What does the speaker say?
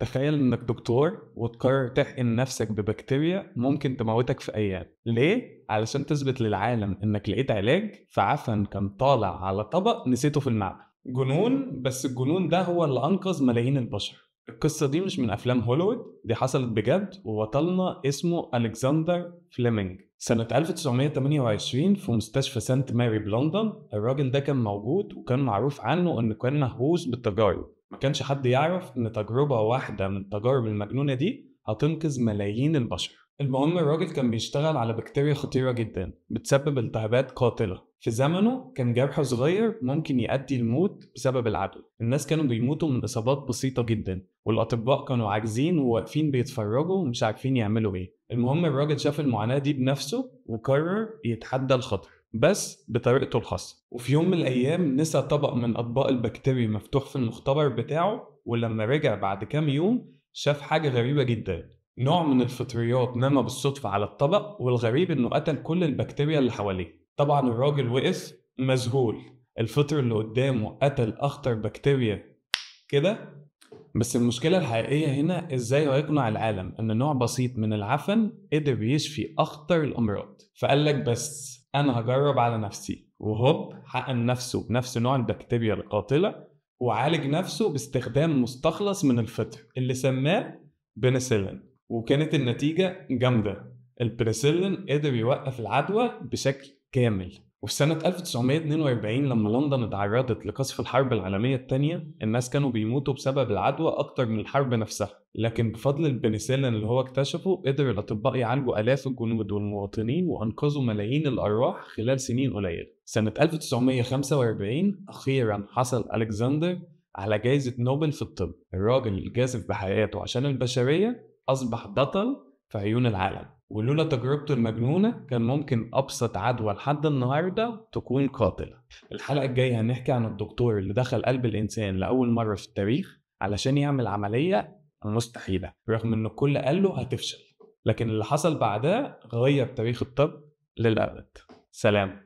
تخيل انك دكتور وتقرر تحقن نفسك ببكتيريا ممكن تموتك في ايام. ليه؟ علشان تثبت للعالم انك لقيت علاج فعفن كان طالع على طبق نسيته في المعمل. جنون، بس الجنون ده هو اللي انقذ ملايين البشر. القصة دي مش من أفلام هوليوود، دي حصلت بجد، وبطلنا اسمه ألكسندر فليمنج. سنة 1928 في مستشفى سانت ماري بلندن، الراجل ده كان موجود وكان معروف عنه إنه كان مهووس بالتجارب. ما كانش حد يعرف إن تجربة واحدة من التجارب المجنونة دي هتنقذ ملايين البشر. المهم الراجل كان بيشتغل على بكتيريا خطيرة جدا بتسبب التهابات قاتلة. في زمنه كان جرح صغير ممكن يؤدي الموت بسبب العدوى. الناس كانوا بيموتوا من إصابات بسيطة جدا، والأطباء كانوا عاجزين وواقفين بيتفرجوا ومش عارفين يعملوا إيه. المهم الراجل شاف المعاناة دي بنفسه وقرر يتحدى الخطر، بس بطريقته الخاصة. وفي يوم من الأيام نسى طبق من أطباق البكتيريا مفتوح في المختبر بتاعه، ولما رجع بعد كام يوم شاف حاجة غريبة جدا. نوع من الفطريات نما بالصدفة على الطبق، والغريب إنه قتل كل البكتيريا اللي حواليه. طبعا الراجل وقف مذهول، الفطر اللي قدامه قتل أخطر بكتيريا كده. بس المشكلة الحقيقية هنا إزاي هيقنع العالم إن نوع بسيط من العفن قدر يشفي أخطر الأمراض. فقال لك بس أنا هجرب على نفسي، وهوب حقن نفسه بنفس نوع البكتيريا القاتلة وعالج نفسه باستخدام مستخلص من الفطر اللي سماه بنسلين. وكانت النتيجة جامدة، البنسلين قدر يوقف العدوى بشكل كامل. وفي سنة 1942 لما لندن اتعرضت لقصف الحرب العالمية الثانية، الناس كانوا بيموتوا بسبب العدوى أكتر من الحرب نفسها، لكن بفضل البنسلين اللي هو اكتشفه قدر الأطباء يعالجوا آلاف الجنود والمواطنين وأنقذوا ملايين الأرواح خلال سنين قليلة. سنة 1945 أخيرا حصل ألكسندر على جائزة نوبل في الطب. الراجل اللي جازف بحياته عشان البشرية أصبح بطل في عيون العالم، ولولا تجربته المجنونة كان ممكن أبسط عدوى لحد النهاردة تكون قاتلة. الحلقة الجاية هنحكي عن الدكتور اللي دخل قلب الإنسان لأول مرة في التاريخ علشان يعمل عملية مستحيلة، رغم إن الكل قال له هتفشل، لكن اللي حصل بعدها غير تاريخ الطب للأبد. سلام.